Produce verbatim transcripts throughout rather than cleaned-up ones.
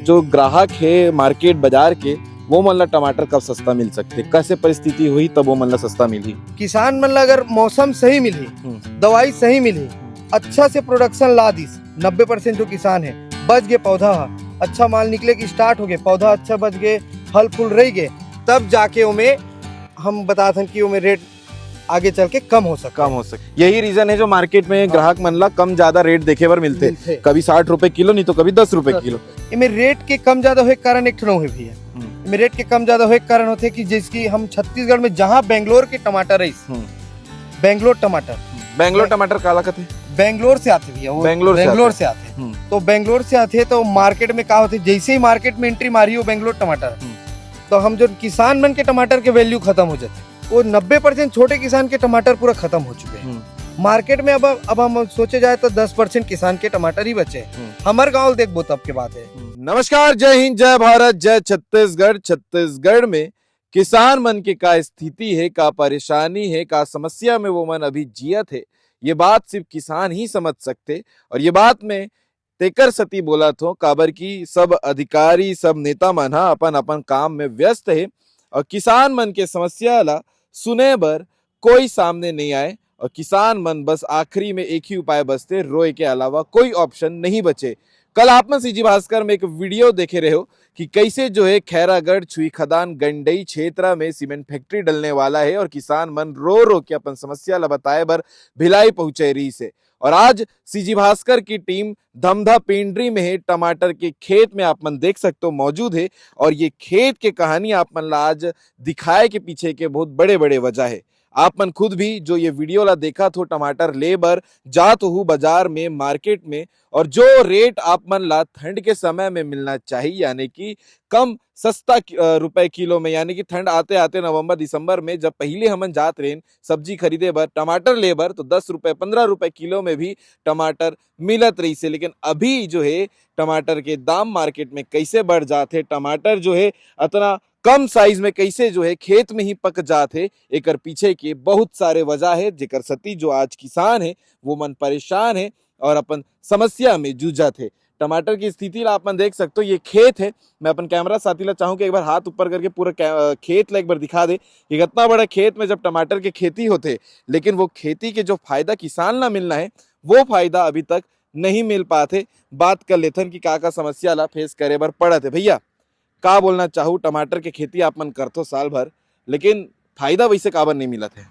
जो ग्राहक हे मार्केट बाजार के, वो मन ला टमाटर कब सस्ता मिल सकथे? कैसे परिस्थिति होही तब वो मन ला सस्ता मिलही? किसान मन ला अगर मौसम सही मिलही, हम्म। दवाई सही मिलही, अच्छा से प्रोडक्शन ला दिस, नब्बे परसेंट जो किसान हे, बच गे पौधा ह, अच्छा माल निकले के स्टार्ट हो गे, पौधा अच्छा बच गे, फल फूल रह गे, तब जाके ओमे हम बताथन कि ओमे रेट आगे चल के कम हो सकता कम है। हो सके। यही रीजन है जो मार्केट में हाँ। ग्राहक मन ला कम ज्यादा रेट देखे बर मिलथे। मिलथे। कभी साठ रुपए किलो, नहीं तो कभी दस रुपए दस किलो। रुपए। एमे रेट के कम ज्यादा होए के कारण एक ठन हे भैया। हम्म। एमे रेट के कम ज्यादा होए के कारण होथे कि जैसे कि हम छत्तीसगढ़ में जहाँ बेंगलोर के टमाटर रहिस, हम्म। बेंगलोर टमाटर। बेंगलोर बे- टमाटर काला कथे? बेंगलोर से आथे भैया, वो बेंगलोर से बेंगलोर आथे। से आथे। हम्म। तो बेंगलोर से आथे तो मार्केट में का होथे, जैसे ही मार्केट में एंट्री मारी हो बेंगलोर टमाटर, हम्म। तो हम जो किसान मन के टमाटर के वैल्यू खत्म हो जाथे। वो नब्बे परसेंट छोटे किसान के टमाटर पूरा खत्म हो चुके हैं। हम्म। मार्केट में अब, अब हम सोचे जाए तो दस परसेंट किसान के टमाटर ही बचे हैं। हम्म। हमर गांव देखबो तब के बात है। हम्म। नमस्कार, जय हिंद, जय भारत, जय छत्तीसगढ़। छत्तीसगढ़ में किसान मन के का स्थिति है, का परेशानी है, का समस्या में वो मन अभी जियत है, ये बात सिर्फ किसान ही समझ सकते। और ये बात मैं तेकर सेती बोलत हों, काबर कि सब अधिकारी, सब नेता मन ह अपन-अपन काम में व्यस्त हे और किसान मन के समस्या ला सुने बर कोई सामने नइ आए और किसान मन बस आखिरी में एक ही उपाय बचथे, रोए के अलावा कोई ऑप्शन नहीं बचे। कल आप मन सीजी भास्कर में एक वीडियो देखे रहे हो कि कैसे जो है खैरागढ़ छुईखदान गंडई क्षेत्र में सीमेंट फैक्ट्री डलने वाला है और किसान मन रो रो के अपन समस्या ला बताए बर भिलाई पहुंचे रहिस हे। और आज सीजी भास्कर की टीम धमधा पेंड्री में है, टमाटर के खेत में आप मन देख सकते हो मौजूद है। और ये खेत के कहानी आप मन ला आज दिखाए के पीछे के बहुत बड़े बड़े वजह है। आप मन खुद भी जो ये वीडियो ला देखत हो, टमाटर ले बर जात हो बाजार में, मार्केट में, और जो रेट आप मन ला ठंड के समय में मिलना चाहिए, यानी कि कम सस्ता कि-, अ, रुपए किलो में, यानी कि ठंड आते आते नवंबर दिसंबर में जब पहले हमन जात रहेन सब्जी खरीदे बर, टमाटर ले बर, तो दस रुपए, पन्द्रह रुपए किलो में भी टमाटर मिलत रहिस हे। लेकिन अभी जो है टमाटर के दाम मार्केट में कैसे बढ़ जात हे, टमाटर जो है अतना कम साइज में कैसे जो है खेत में ही पक जात हे, एकर पीछे के बहुत सारे वजह है, जेकर सेती जो आज किसान है वो मन परेशान है और अपन समस्या में जूझत हे। टमाटर की स्थिति ला आप मन देख सकते हो, ये खेत है। मैं अपन कैमरा साथी ला चाहूँ कि एक बार हाथ ऊपर करके पूरा कै-, अ, खेत ला एक बार दिखा दे कि कितना बड़ा खेत में जब टमाटर के खेती होथे, लेकिन वो खेती के जो फायदा किसान ला मिलना है, वो फायदा अभी तक नहीं मिल पात हे। बात कर लेथन कि का का समस्या ला फेस करे बर पड़त हे। भैया, का बोलना चाहू, टमाटर के खेती आप मन करथो साल भर, लेकिन फायदा वैसे काबर नहीं मिलत हे?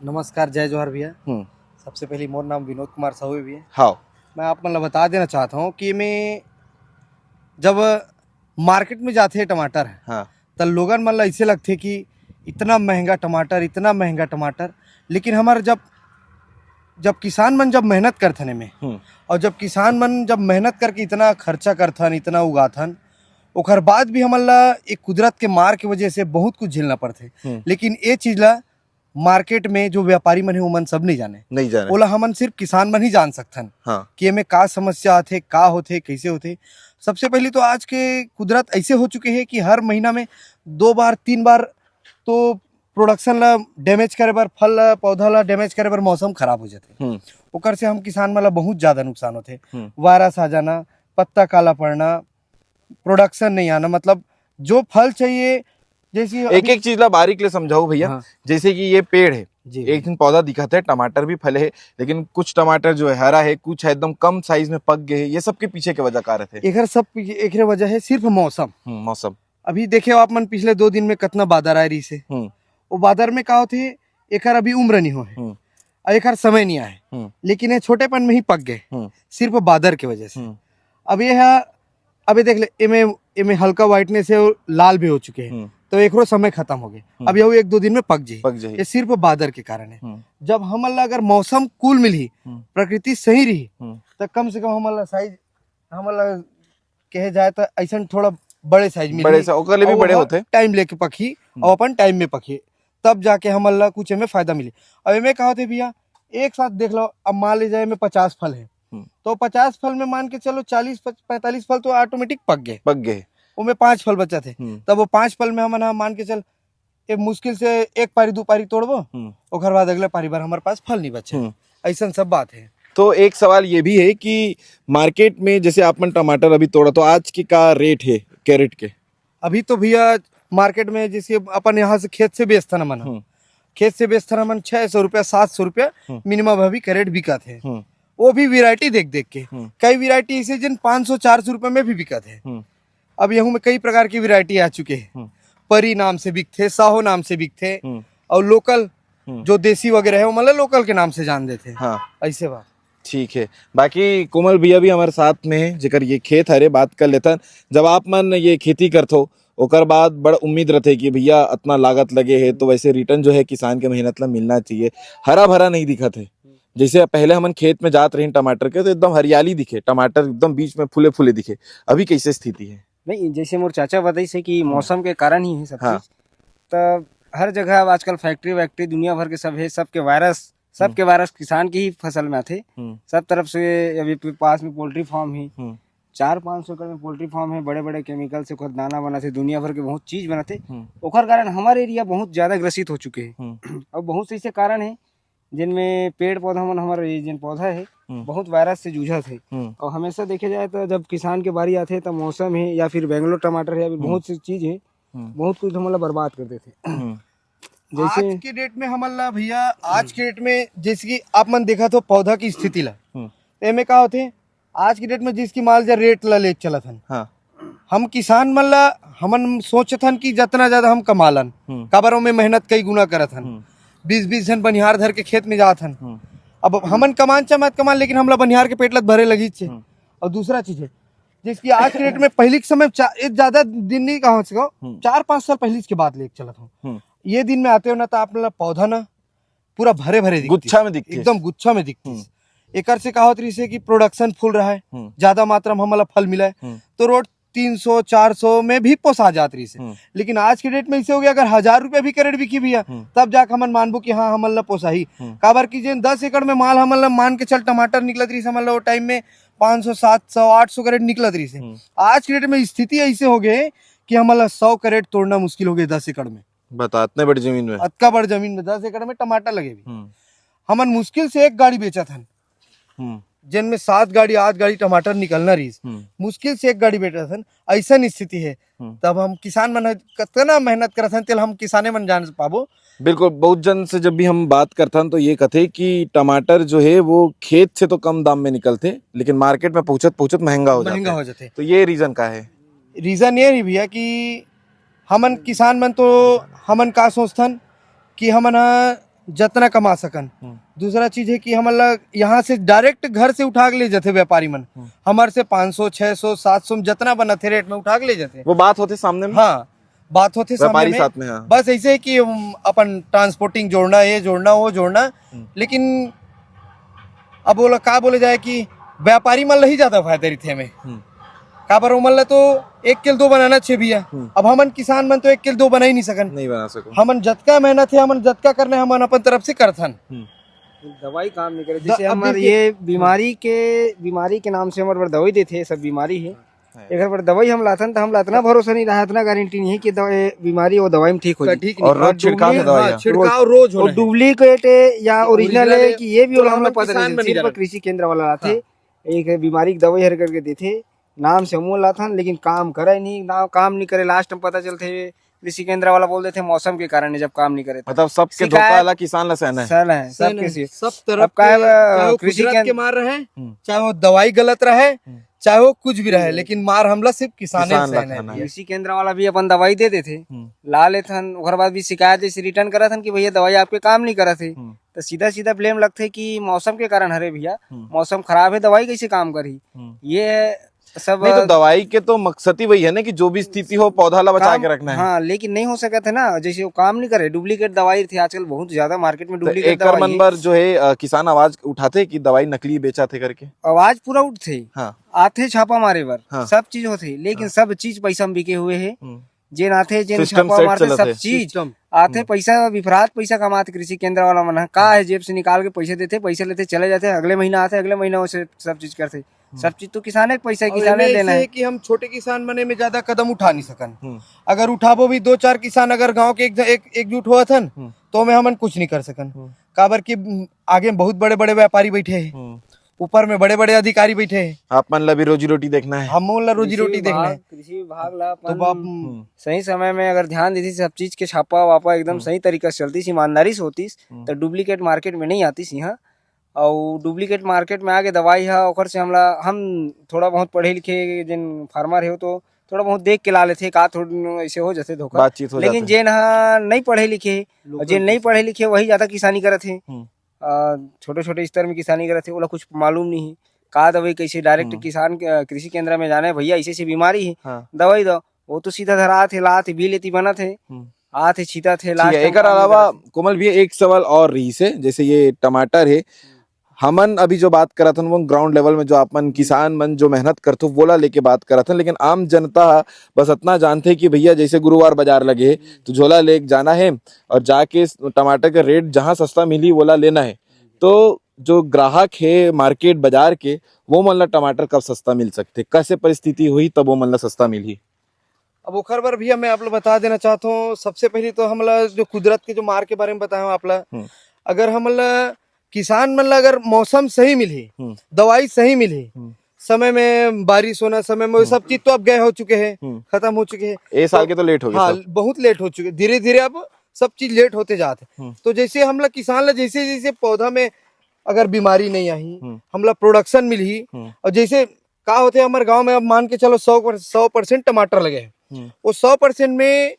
नमस्कार, जय जोहार भैया। हम्म। सबसे पहले मोर नाम विनोद कुमार साहू है भैया। हाँ। मैं आप मन ला बता देना चाहता हूँ कि मैं जब मार्केट में जाथे टमाटर, हाँ। त लोगन मन ला ऐसे लगथे कि इतना महंगा टमाटर, इतना महंगा टमाटर, लेकिन हमार जब, जब किसान मन जब मेहनत करथन एमे, हम्म। और जब किसान मन जब मेहनत करके इतना खर्चा करथन, इतना उगाथन, ओकर बाद भी हमन ला एक कुदरत के मार के वजह से बहुत कुछ झेलना पड़थे। हम्म। लेकिन ये चीज ला मार्केट में जो व्यापारी मन हे, ओमन सब नहीं जाने। नहीं जाने। ओला हमन सिर्फ किसान मन ही जान सकथन हाँ। कि एमे का समस्या आथे, का होथे, कैसे होथे। सबसे पहली तो आज के कुदरत ऐसे हो चुके हे कि हर महीना में दो बार, तीन बार तो प्रोडक्शन ला डैमेज करे बर, फल ला, पौधा ला डैमेज करे बर मौसम खराब हो जाथे। हम्म। ओकर से हम किसान मन ला बहुत ज्यादा नुकसान होथे। हम्म। वायरस आ जाना, पत्ता काला पड़ना, प्रोडक्शन नहीं आना, मतलब जो फल चाहिए, जैसे एक अभी एक चीज ला बारीक ले समझाओ भैया। हाँ। जैसे कि ये पेड़ है, जी। एक दिन पौधा दिखत है, टमाटर भी फले है, लेकिन कुछ टमाटर जो है हरा है, कुछ है एकदम कम साइज में पक गए है, ये सब के पीछे के वजह का रहते हैं? एकर सब पीछे, एकरे वजह है सिर्फ मौसम। हम्म, मौसम। अभी देखे आप मन पिछले दो दिन में कितना बादर आए रहिस हे। हम्म। वो बादर में का होथे, एकर अभी उम्र नहीं हो है हम्म। और एकर समय नहीं आए, हम्म। लेकिन ये छोटेपन में ही पक गए, हम्म। सिर्फ बादर के वजह से। हम्म। अब ये है, अभी देख ले, एमे, एमे हल्का व्हाइटनेस है और लाल भी हो चुके हैं, हम्म। तो एकरो समय खत्म हो गए। हम्म। अब ये एक दो दिन में पक जाई। पक जाई। ये सिर्फ बादर के कारण है। हम्म। जब हमन ला अगर मौसम कूल मिलही, हम्म। प्रकृति सही रही, हम्म। तो कम से कम हमन ला साइज, हमन ला कहे जाए तो ऐसन थोड़ा बड़े साइज मिलही। बड़े सा-, ओकर ले भी और बड़े वो होथे। टाइम लेके पकही हम्म। और अपन टाइम में पकही, तब जाके हमन ला कुछ एमे फायदा मिली। अब एमे का होथे भैया, एक साथ देख लो, अब मान ले जाए में पचास फल है, हम्म। तो पचास फल में मान के चलो चालीस पच-, पैंतालीस फल तो ऑटोमेटिक पक गए। पक गए। ओमे पांच फल बचत है, हम्म। तब वो पांच फल में हमन ह मान के चल, एक मुश्किल से एक पारी दो पारी तोड़बो, हम्म। ओकर बाद अगले पारी बार हमारे पास फल नहीं बचे। हम्म। ऐसन सब बात है। तो एक सवाल ये भी है कि मार्केट में जैसे आप मन टमाटर अभी तोड़ा, तो आज के का रेट है कैरेट के? अभी तो भैया, मार्केट में जैसे अपन यहाँ से खेत से बेचथन हमन, हम्म। खेत से बेचथन हमन, छह सौ रुपया, सात सौ रुपया हम्म। मिनिमम अभी कैरेट बिकत है। हम्म। वो भी वैरायटी देख देख के। हम्म। कई वैरायटी ऐसे जिन पाँच सौ, चार सौ रुपया में भी बिकत है। हम्म। अब यहू में कई प्रकार की वैरायटी आ चुके हैं। हम्म। परी नाम से बिकथे, साहो नाम से बिकथे, हम्म। और लोकल हम्म। जो देसी वगैरह है, वो मतलब लोकल के नाम से जान देथे। हाँ। ऐसे बात। ठीक है, बाकी कोमल भैया भी हमारे साथ में है, जेकर ये खेत हरे, बात कर लेथन। जब आप मन ये खेती करथो, ओकर बाद बड़ उम्मीद रहथे कि भैया, अतना लागत लगे है, तो वैसे रिटर्न जो है, किसान के मेहनत ला मिलना चाहिए। हरा भरा नहीं दिखत है। जैसे पहले हमन खेत में जात रहिन टमाटर के, तो एकदम हरियाली दिखे, टमाटर एकदम बीच में फूले फूले दिखे। अभी कैसे स्थिति है? नहीं, जैसे मोर चाचा बताइस हे कि हम्म। मौसम के कारण ही है सब हाँ। चीज। तब हर जगह अब आजकल फैक्ट्री वैक्ट्री दुनिया भर के सब है, सबके वायरस, सबके हम्म। वायरस किसान के ही फसल में आथे। हम्म। सब तरफ से अभी प-, पास में पोल्ट्री फार्म है, हम्म। चार पाँच सौ एकड़ में पोल्ट्री फार्म है, बड़े बड़े केमिकल से ओकर दाना बनत हे, दुनिया भर के बहुत चीज बनत हे। हम्म। ओकर कारण हमारे एरिया बहुत ज्यादा ग्रसित हो चुके हैं। हम्म। और बहुत से ऐसे कारण है, जिनमें पेड़ पौधा मन, हमारे ये जिन पौधा है, हम्म। बहुत वायरस से जूझत है। हम्म। और हमेशा देखे जाए तो जब किसान के बारी आथे, तो मौसम है या फिर बेंगलोर टमाटर है, या फिर हम्म। बहुत सी चीज है, हम्म। बहुत कुछ हमन ला बर्बाद कर देथे। हम्म। जैसे आज के डेट में हमन ला भैया, आज के डेट में जैसे कि आप मन देखत हो पौधा की स्थिति ला, हम्म। एमे का होथे, आज के डेट में जिसकी माल जा रेट ला लेके चलत हन। हाँ। हम किसान मन ला, हमन सोचत हन कि जतना ज्यादा हम कमा लन, हम्म। काबर ओमे मेहनत कई गुना करत हन। हम्म। बीस बीस झन बनिहार धर के खेत में जात हन। हम्म। अब हमन कमान चाहे मत कमान, लेकिन हमला बनिहार के पेट ला भरे लगी छे। हम्म। और दूसरा चीज है, जैसे कि आज के डेट में पहली के समय चा-, ये ज्यादा दिन नहीं कहा सको, हम्म। चार पाँच साल पहली के बात लेके चलत हूँ। हम्म। ये दिन में आते हो ना, तो आप मतलब पौधा ना पूरा भरे भरे दिखती। गुच्छा में दिखती। एकदम गुच्छा में दिखती। हम्म। एकर से का होत रहिस हे कि प्रोडक्शन फुल रहा है, हम्म। ज्यादा मात्रा में हमला फल मिला है, हम्म। तो रोड तीन सौ चार सौ में भी पोसा जात रहिस हे। हम्म। लेकिन आज के डेट में ऐसे हो गया, अगर हजार रुपया भी कैरेट बिकी भैया, हम्म। तब जाके हमन मानबो कि हाँ, हमन ला पोसाही। हम्म। काबर कि जेन दस एकड़ में माल हमन ला, मान के चल, टमाटर निकलत रहिस हमन ला वो टाइम में पाँच सौ, सात सौ, आठ सौ कैरेट निकलत रहिस हे। हम्म। आज के डेट में स्थिति ऐसे हो गए कि हमन ला सौ कैरेट तोड़ना मुश्किल हो गए दस एकड़ में। बता, इतने बड़ी जमीन में? अतका बड़ जमीन में दस एकड़ में टमाटर लगे भी। हम्म। हमन मुश्किल से एक गाड़ी बेचत हन। हम्म। जिनमें सात गाड़ी, आठ गाड़ी टमाटर निकलना रहिस। हम्म। मुश्किल से एक गाड़ी बेचत हन, ऐसन स्थिति है। हम्म। तब हम किसान मन ह-, कतना मेहनत करत हन, तेल हम किसाने मन जान पाबो। बिल्कुल, बहुत जन से जब भी हम बात करथन, तो ये कथे कि टमाटर जो है, वो खेत से तो कम दाम में निकलथे, लेकिन मार्केट में पहुंचत पहुंचत महंगा हो महंगा जाथे। हो जाथे। तो ये रीजन का है? रीजन ये रही भैया कि हमन किसान मन तो, हमन का सोचथन कि हमन ह जतना कमा सकन। हम्म। दूसरा चीज है कि हमन ला यहाँ से डायरेक्ट घर से उठा के ले जाथे व्यापारी मन। हम्म। हमर से पाँच सौ, छह सौ, सात सौ में जतना बनत हे रेट में उठा के ले जाथे। वो बात होथे सामने में? हाँ, बात होथे सामने व्यापारी में। साथ में, हाँ। बस ऐसे है कि हम अपन ट्रांसपोर्टिंग जोड़ना, ये जोड़ना, वो जोड़ना, हम्म। लेकिन अब ओला का बोले जाए कि व्यापारी मन ला ही ज्यादा फायदा रहिथे एमे। हम्म। काबर ओमन ला तो एक किल दो बनाना छे भैया। हम्म। अब हमन किसान मन तो एक किल दो बना ही नहीं सकन। नहीं बना सको। हमन जतका मेहनत है, हमन जतका करना है, हमन अपन तरफ से करथन। हम्म। दवाई काम नहीं करे, द-, जैसे अब हमर देखिए ये बीमारी के, बीमारी के नाम से हमर बर दवाई देथे, सब बीमारी है। हाँ। एकर बर दवाई हम लाथन, त हम ला इतना भरोसा नहीं रहा, इतना गारंटी नहीं है कि दवाई, बीमारी वो दवाई में ठीक हो जाए। ठीक और नहीं। रोज और छिड़काव है डुप्ली-, दवाई हाँ, है। छिड़काव रोज और होना है। डुप्लीकेट है या ओरिजिनल ओरिजिनल है है, कि ये भी तो वाला हम हमला लोग पता किसान नहीं, में नहीं सिर्फ जानत। कृषि केंद्र वाला लाथे। हाँ। एक बीमारी के दवाई हर करके देथे, नाम से हमू लाथन, लेकिन काम करे नहीं, ना काम नहीं करे। लास्ट में पता चलथे, कृषि केंद्र वाला बोल देथे, मौसम के कारण है, जब काम नहीं करे तब। मतलब, सबके शिकायत धोखा वाला किसान ला सहना है। सहना है, सहना सबके है, से। सब तरफ अब का है, के, चाहे वो कृषि कुदरत केंद्र के मार रहे, हम्म। चाहे वो दवाई गलत रहे, हम्म। चाहे वो कुछ भी रहे, हम्म। लेकिन मार हमला सिर्फ किसाने किसान ला सहना है खाना है। भैया। कृषि केंद्र वाला भी अपन दवाई दे देथे, हम्म। ला लेथन, ओकर बाद भी शिकायत जैसे रिटर्न करत हन कि भैया, दवाई आपके काम नहीं करत है, हम्म। तो सीधा सीधा ब्लेम लगथे कि मौसम के कारण हरे भैया, हम्म। मौसम खराब है, दवाई कैसे काम करही? हम्म। ये सब नहीं, तो दवाई के तो मकसद ही वही है ना कि जो भी स्थिति हो, पौधा ला बचा काम, के रखना है। हाँ, लेकिन नहीं हो सकत है ना, जैसे वो काम नहीं करे, डुप्लीकेट दवाई थी आजकल बहुत ज्यादा मार्केट में, तो डुप्लीकेट एकर दवाई मन है। बर जो है, अ, किसान आवाज उठाथे कि दवाई नकली बेचाथे करके। आवाज पूरा उठथे, हाँ। आथे छापा मारे बर, हाँ। सब चीज होथे, लेकिन हाँ। सब चीज पैसा में बिके हुए है। हम्म। जेन आथे, जेन सिस्टम छापा सेट मारथे, चलत सब है। चीज सिस्टम। आथे, हम्म। पैसा, विपरात पैसा कमाथे कृषि केंद्र वाला मन ह। का है, जेब से निकाल के पैसा देथे, पैसा लेथे, चले जाथे, अगले महीना आथे, अगले महीना वो से सब चीज करथे। हम्म। सब चीज तो किसाने के पैसा है, और किसाने एमे देना ऐसे है। है कि हम छोटे किसान मन एमे ज्यादा कदम उठा नहीं सकन। हम्म। अगर उठाबो भी, दो चार किसान अगर गांव के एक, एक, एकजुट होत हन, हम्म। तो ओमे हमन कुछ नहीं कर सकन। हम्म। काबर कि, उम, आगे में बहुत बड़े-बड़े व्यापारी बैठे हैं। हम्म। ऊपर में बड़े-बड़े अधिकारी बैठे हैं। आप मन ला भी रोजी-रोटी देखना है। हम मन ला रोजी-रोटी देखना है। कृषि विभाग ला तो अपन बाप, हम्म। सही समय में अगर ध्यान देती, सब चीज के छापा वापा एकदम हम्म। सही तरीका से चलतीस, ईमानदारी से होतीस, हम्म। तो duplicate market में नहीं आतीस यहाँ। अउ duplicate market में आके दवाई ह, ओकर से हमला, हम थोड़ा बहुत पढ़े लिखे जेन farmer हे, तो थोड़ा बहुत देख के ला लेथे, का थोड़ा ऐसे हो जाथे धोखा। बातचीत हो लेकिन जाथे। जेन ह नहीं पढ़े लिखे, अउ जेन नहीं पढ़े लिखे, वही ज्यादा किसानी करत हे। हम्म। अ, छोटे-छोटे स्तर में किसानी करत हे, ओला कुछ मालूम नहीं हे। का दवाई कैसे direct हम्म। किसान के, अ, कृषि केंद्र में जाना है, "भैया, ऐसे-ऐसे बीमारी है, हाँ। दवाई दो।" वो तो सीधा धरात हे, लात हे, बिल एती बनत हे, हम्म। आत हे, छीतत हे, ठीक last है, time एकर काम अलावा नहीं करत हे। कोमल भैया, एक सवाल और रहिस हे, जैसे ये टमाटर है, हमन अभी जो बात करत हन, वो ground level में जो आप मन किसान मन जो मेहनत करथो, वोला लेके बात करत हन, लेकिन आम जनता ह बस अतना जानथे कि भैया, जैसे गुरुवार बाजार लगे हे, तो झोला लेके जाना है और जाके टमाटर का rate जहाँ सस्ता मिली, वोला लेना है। तो जो ग्राहक हे market बाजार के, वो मन ला टमाटर कब सस्ता मिल सकथे? कैसे परिस्थिति होही, तब वो मन ला सस्ता मिलही? अब ओखर बर भैया, मैं आप लोग बता देना चाहता हूँ, सबसे पहले तो हमला जो कुदरत के जो मार के बारे में बताया हूँ आप ला, हम्म। अगर हमला, किसान मन ला अगर मौसम सही मिलही, हम्म। दवाई सही मिलही, हम्म। समय में बारिश होना, समय में, वो हम्म। सब चीज तो अब गए हो चुके हैं, हम्म। खत्म हो चुके हैं। ए साल तो, के तो late हो गए हाँ, सब। बहुत late हो चुके, धीरे-धीरे अब सब चीज late होते जात है। हम्म। तो जैसे हमला, किसान ला जैसे, जैसे पौधा में अगर बीमारी नहीं आई, हम्म। हमला production मिलही, हम्म। और जैसे का होथे, हमर गांव में अब मान के चलो, सौ पर, सौ percent टमाटर लगे हैं, हम्म। वो सौ percent में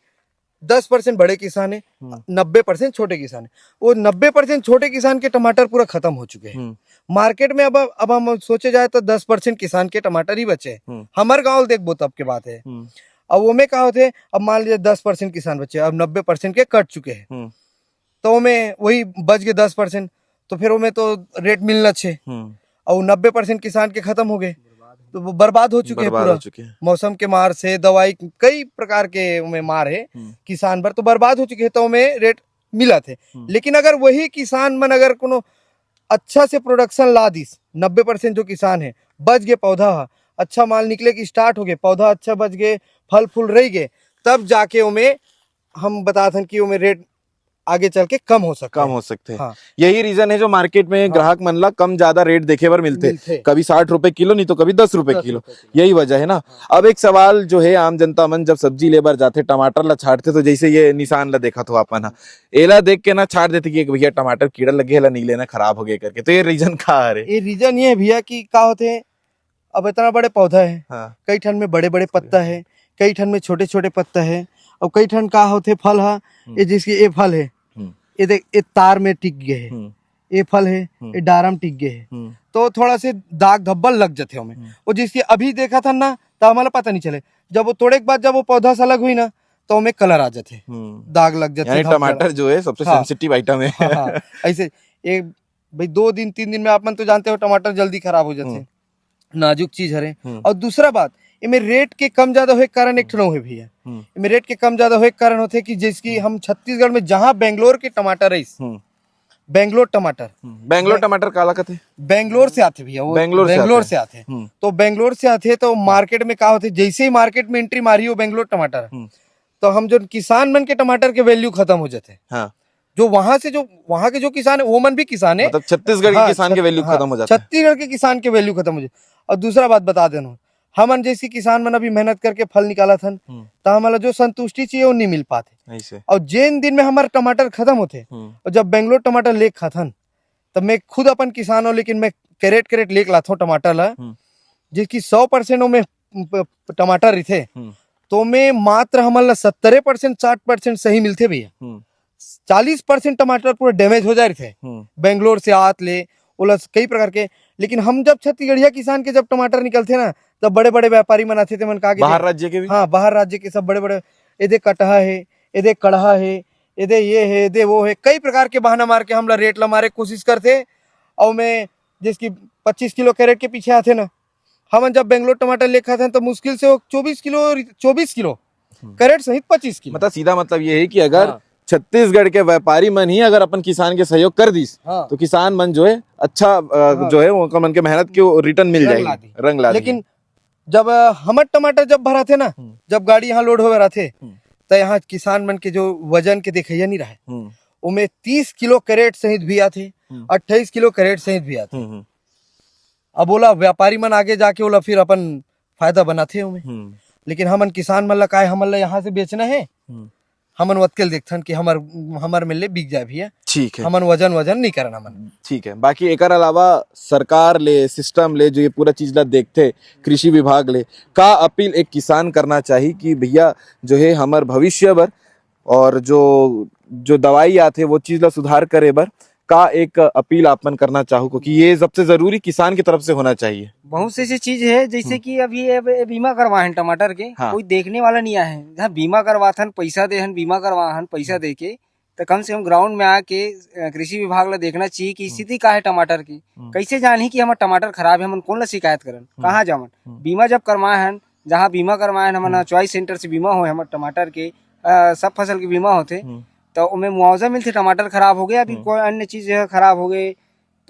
दस percent बड़े किसान है, हम्म। नब्बे percent छोटे किसान है। वो नब्बे percent छोटे किसान के टमाटर पूरा खत्म हो चुके हैं। हम्म। Market में अब, अब हम सोचे जाए तो दस percent किसान के टमाटर ही बचे हैं। हम्म। हमर गांव देखबो तब के बात है। हम्म। अब वो में का होथे, अब मान लीजिए दस percent किसान बचे, अब नब्बे percent के कट चुके हैं। हम्म। तो ओमे वही बच गए दस percent, तो फिर ओमे तो rate मिलना छे। हम्म। और नब्बे percent किसान के खत्म हो गए, तो वो बर्बाद हो चुके हैं बर्बाद पूरा। हो चुके हैं। मौसम के मार से, दवाई, कई प्रकार के ओमे मार है हम्म। किसान बर, तो बर्बाद हो चुके हैं, तो ओमे rate मिलत है। हम्म। लेकिन अगर वही किसान मन अगर कोनो अच्छा से production ला दिस, नब्बे percent जो किसान है, बच गए पौधा ह, अच्छा माल निकले की start हो गए, पौधा अच्छा बच गए, फल फूल रह गए, तब जाके ओमे हम बतात हन कि ओमे rate आगे चल के कम हो सकथे। कम हो सकथे। हाँ। यही reason है जो market में हाँ। ग्राहक मन ला कम ज्यादा rate देखे बर मिलथे। मिलथे। कभी साठ रुपए किलो, नहीं तो कभी दस रुपए दस किलो। रुपए किलो। यही वजह है ना। हाँ। अब एक सवाल जो है, आम जनता मन जब सब्जी ले बर जाथे, टमाटर ला छांटथे, तो जैसे ये निशान ला देखत हो आप मन ह, एला देख के ना छांट देथे कि एक भैया टमाटर कीड़ा लगे, एला नहीं लेना, खराब हो गए करके। तो ये reason का हरे? ये reason ये है भैया कि का होथे, अब इतना बड़े पौधा है, हाँ। कई ठन में बड़े-बड़े पत्ता है, कई ठन में छोटे-छोटे पत्ता है, और कई ठन का होथे फल ह, हम्म। ये जैसे ये फल है, हम्म। ये देख, ये तार में टिक गए है, हम्म। ये फल है, हम्म। ये डारा में टिक गए है, हम्म। तो थोड़ा से दाग धब्बा लग जाथे ओमे। हम्म। वो जिसकी अभी देखा था ना, तो हमला पता नहीं चले, जब वो तोड़े के बाद जब वो पौधा से अलग हुई ना, तो ओमे colour आ जाथे, हम्म। दाग लग जाथे, यानी धब्बा टमाटर लग- जो है सबसे हाँ। Sensitive item है। हाँ, हाँ। ऐसे एक भाई, दो दिन, तीन दिन में आप मन तो जानते हो, टमाटर जल्दी खराब हो जाथे। हम्म। नाजुक चीज हरे। हम्म। और दूसरा बात, एमे rate के कम ज्यादा होए के कारण एक ठन हे भैया। हम्म। एमे rate के कम ज्यादा होए के कारण होथे कि जैसे कि हम्म। हम छत्तीसगढ़ में जहां बेंगलोर के टमाटर रहिस, हम्म। बेंगलोर टमाटर। हम्म। बेंगलोर बें-, टमाटर काला कथे? बेंगलोर से आथे भैया, वो बेंगलोर से बेंगलोर आथे। से आथे। हम्म। तो बेंगलोर से आथे तो market में का होथे, जैसे ही market में entry मारी हो बेंगलोर टमाटर, हम्म। तो हम जो किसान मन के टमाटर के value खत्म हो जाथे। हाँ। जो वहां से जो, वहां के जो किसान है, वो मन भी किसान है। मतलब छत्तीसगढ़ के हाँ, किसान के छत-, value हाँ, खत्म हो जाता है। छत्तीसगढ़ के किसान के value खत्म हो जाता है। और दूसरा बात बता देना, हमन जैसे किसान मन अभी मेहनत करके फल निकालत हन, हम्म। तो हमला जो संतुष्टि चाहिए, वो नहीं मिल पाते। ऐसे। और जिन दिन में हमारे टमाटर खत्म होते, हम्म। और जब बेंगलोर टमाटर ले खाथन, तब मैं खुद अपन किसान हूँ, लेकिन मैं कैरेट कैरेट लेके लाथों टमाटर ला, हम्म। जिसकी सौ percent में प-, टमाटर रहिथे, हम्म। तो मैं मात्र हमन ला सत्तरे percent, साठ percent सही मिलथे भैया। हम्म। चालीस percent टमाटर पूरा damage हो जा रहिथे। हम्म। बेंगलोर से आत ले, ओला कई प्रकार के, लेकिन हम जब छत्तीसगढ़िया किसान के जब टमाटर निकलथे ना, तब बड़े-बड़े व्यापारी मन आथे, ते मन का के बाहर दे-, राज्य के भी? हाँ, बाहर राज्य के सब बड़े-बड़े, एदे कटहा हे, एदे कड़हा हे, एदे ये हे, एदे वो हे, कई प्रकार के बहाना मार के हमला rate ला मारे के कोशिश करथे। अउ मैं जैसे कि पच्चीस किलो कैरेट के पीछे आथे ना, हमन जब बेंगलोर टमाटर लेके खाथन, तो मुश्किल से वो चौबीस किलो, चौबीस किलो, हम्म। कैरेट सहित पच्चीस किलो। मतलब सीधा मतलब ये है कि अगर हाँ। छत्तीसगढ़ के व्यापारी मन ही अगर अपन किसान के सहयोग कर दिस, हाँ। तो किसान मन जो है अच्छा, अ, हाँ। जो है उनका मन के मेहनत के वो return मिल रंग जाएगी, ला दी। रंग ला दी। लेकिन जब, अ, हमर टमाटर जब भराथे ना, हम्म। जब गाड़ी यहाँ load होवे रहथे, हम्म। तो यहाँ किसान मन के जो वजन के देखैया नहीं रहे, हम्म। ओमे तीस किलो कैरेट सहित भी आथे, हम्म। अट्ठाईस किलो कैरेट सहित भी आथे। हम्म, हम्म। अब ओला व्यापारी मन आगे जाके ओला फिर अपन फायदा बनाथे ओमे। हम्म। लेकिन हमन किसान मन ला काय, हमन ला यहाँ से बेचना है, हम्म। हमन ओतके ल देखथन कि हमर, हमर मेर ले बिक जाए भैया। ठीक है। हमन वजन, वजन नहीं करन हमन। ठीक है, बाकी एकर अलावा सरकार ले, सिस्टम ले, जो ये पूरा चीज ला देखथे, कृषि विभाग ले, का अपील एक किसान करना चाही कि भैया जो है हमर भविष्य बर और जो, जो दवाई आथे वो चीज ला सुधार करे बर का एक अपील आप मन करना चाहू, क्योंकि ये सबसे जरूरी किसान की तरफ से होना चाहिए। बहुत से ऐसी चीज है, जैसे हम्म। कि अभी ये, ये बीमा करवाए हैं टमाटर के, हाँ। कोई देखने वाला नहीं आए हैं। जहाँ बीमा करवाथन, पैसा दे हन, बीमा करवाए हन, पैसा हम्म। दे के, तो कम से कम ग्राउंड में आके, अ, कृषि विभाग ला देखना चाहिए कि हम्म। स्थिति का है टमाटर की। हम्म। कैसे जानही कि हमर टमाटर खराब है, हमन कौन ला शिकायत करन, हम्म। कहाँ जावन? हम्म। बीमा जब करवाए हन, जहाँ बीमा करवाए हन, हमन हम्म। चॉइस सेंटर से बीमा होए हमर टमाटर के, अ, सब फसल के बीमा होथे, हम्म। तो ओमे मुआवजा मिलथे, टमाटर खराब हो गए, अभी हम्म। कोई अन्य चीज है खराब हो गए,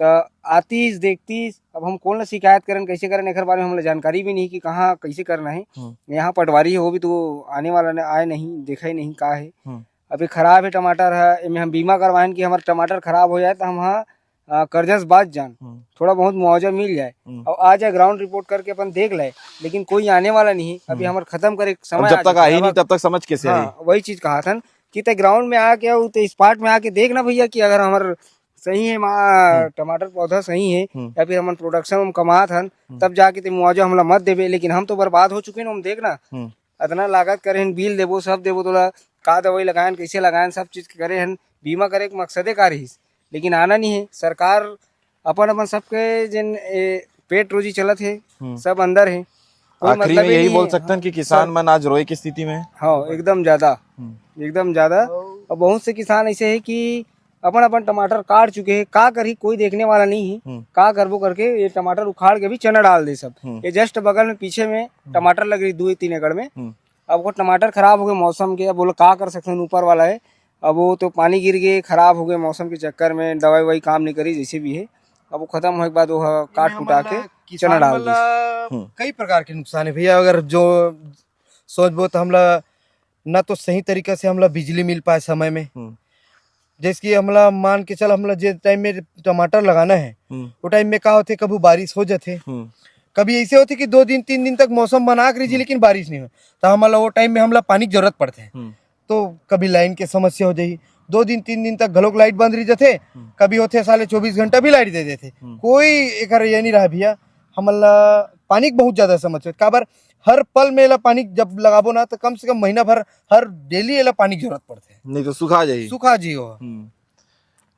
तो आतीस देखतीस, अब हम कौन ला शिकायत करन, कैसे करन, एकर बारे में हमला जानकारी भी नहीं कि कहाँ कैसे करना है। हम्म। यहाँ पटवारी है, वो भी तो आने वाला न, आए नहीं, देखा ही नहीं का है। हम्म। अभी खराब है टमाटर है, एमे हम बीमा करवाएन कि हमारा टमाटर खराब हो जाए तो हम हाँ, अ, कर्जा से बाच जान, हम्म। थोड़ा बहुत मुआवजा मिल जाए हम्म। और आ जाए ग्राउंड रिपोर्ट करके अपन देख ले, लेकिन कोई आने वाला नहीं है। अभी हम्म। हमारे खत्म करे के अब समय जब आ तक गया, आई अब नहीं तब तक समझ कैसे हाँ, आई? वही चीज कहा था कि ते ग्राउंड में आके, उ ते स्पॉट में आके देख ना भैया कि अगर हमार सही है मा-, हम्म। टमाटर पौधा सही है हम्म। या फिर हमन प्रोडक्शन में कमात हन, हम्म। तब जाके ते मुआवजा हमला मत देबे, लेकिन हम तो बर्बाद हो चुके हैं, हम देख ना। हम्म। अतना लागत करे हन, बिल देबो, सब देबो, तोला का दवाई लगायन, कैसे लगायन, सब चीज करे हन, बीमा करे के मकसदे का रहिस, लेकिन आना नहीं है। सरकार अपन, अपन सबके जेन, ए, पेट रोजी चलत है, हम्म। सब अंदर है, कोई आखिरी मतलब में ही यही नहीं बोल है। सकथन कि किसान सब मन आज रोए की स्थिति में है। हाँ, एकदम ज्यादा, हम्म। एकदम ज्यादा। और बहुत से किसान ऐसे है कि अपन, अपन टमाटर काट चुके हैं, का करही, कोई देखने वाला नहीं है, हम्म। का करबो करके ये टमाटर उखाड़ के भी चना डाल दे सब। हम्म। ये जस्ट बगल में पीछे में हम्म। टमाटर लग रही दो तीन एकड़ में। हम्म। अब वो टमाटर खराब हो गए मौसम के, अब वो लोग का कर सकते हैं, ऊपर वाला है। अब वो तो पानी गिर गए, खराब हो गए मौसम के चक्कर में, दवाई ववाई काम नहीं करी, जैसे भी है। अब वो खत्म होए के बाद वो ह-, काट एमे कुटा हमन के ला, चना किसान डाल मन ला दीस। हम्म। कई प्रकार के नुकसान है भैया। अगर जो सोचबो तो हमला ना तो सही तरीका से हमला बिजली मिल पाए समय में। हम्म। जैसे कि हमला मान के चल, हमला जे टाइम में टमाटर लगाना है, हम्म। वो टाइम में का होथे, कभी बारिश हो जाथे, हम्म। कभी ऐसे होथे कि दो दिन, तीन दिन तक मौसम बना के रही, हम्म। लेकिन बारिश नहीं हो, तो हमला वो टाइम में हमला पानी के जरूरत पड़थे। हम्म। तो कभी लाइन के समस्या हो जाही, दो दिन, तीन दिन तक घलोक लाइट बंद रही जाथे, हम्म। कभी होथे साले चौबीस घंटा भी लाइट दे देथे। हम्म। कोई एकर ये नहीं रहा भैया, हमला पानी के बहुत ज्यादा समस्या होथे। काबर हर पल में एला पानी जब लगाबो ना, तो कम से कम महीना भर हर डेली एला पानी की जरूरत पड़थे। नहीं तो सुखा जाही। सुखा जी हो। हम्म।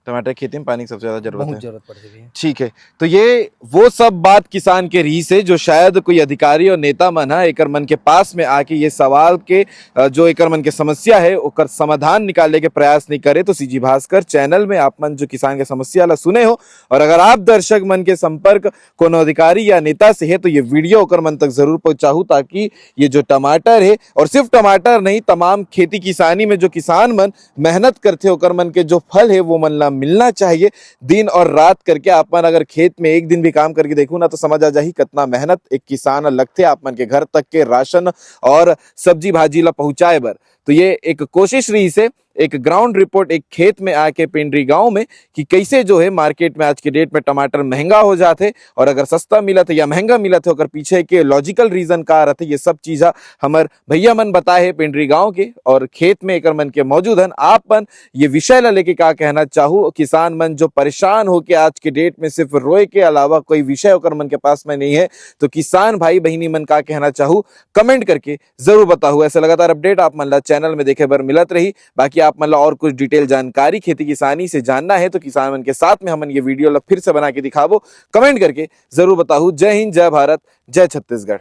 टमाटर खेती में पानी की सबसे ज्यादा जरूरत बहुत है। जरूरत पड़थे भैया। ठीक है, तो ये वो सब बात किसान के रहिस हे जो शायद कोई अधिकारी और नेता मन ह एकर मन के पास में आके ये सवाल के, अ, जो एकर मन के समस्या है ओकर समाधान निकाले के प्रयास नहीं करे। तो सीजी भास्कर चैनल में आप मन जो किसान के समस्या ला सुने हो और अगर आप दर्शक मन के संपर्क कोनो अधिकारी या नेता से है तो ये वीडियो ओकर मन तक जरूर पहुंचाहू, ताकि ये जो टमाटर है और सिर्फ टमाटर नहीं, तमाम खेती किसानी में जो किसान मन मेहनत करथे ओकर मन के जो फल है वो मन ला मिलना चाहिए। दिन और रात करके आप मन अगर खेत में एक दिन भी काम करके देखू ना तो समझ आ जाही कितना मेहनत एक किसान ला लगथे आप मन के घर तक के राशन और सब्जी भाजी ला पहुंचाए बर। तो ये एक कोशिश रहिस हे, एक ग्राउंड रिपोर्ट, एक खेत में आके पेंड्री गांव में कि कैसे जो है मार्केट में आज के डेट में टमाटर महंगा हो जात है और अगर सस्ता मिलत है या महंगा मिलत है ओकर पीछे के लॉजिकल रीजन का रहते, ये सब चीज ह हमर भैया मन बताए है पेंड्री गांव के और खेत में एकर मन के मौजूद हन। आप मन ये विषय ला लेके का कहना चाहू? किसान मन जो परेशान होके आज के डेट में सिर्फ रोए के अलावा कोई विषय ओकर मन के पास में नहीं है, तो किसान भाई बहिनी मन का कहना चाहू, कमेंट करके जरूर बताहू। ऐसे लगातार अपडेट आप मन ला चैनल में देखे बर मिलत रही। बाकी आप मन ला और कुछ डिटेल जानकारी खेती किसानी से जानना है तो किसान मन के साथ में हमन ये वीडियो ला फिर से बना के दिखाबो। कमेंट करके जरूर बताहू। जय हिंद, जय भारत, जय छत्तीसगढ़।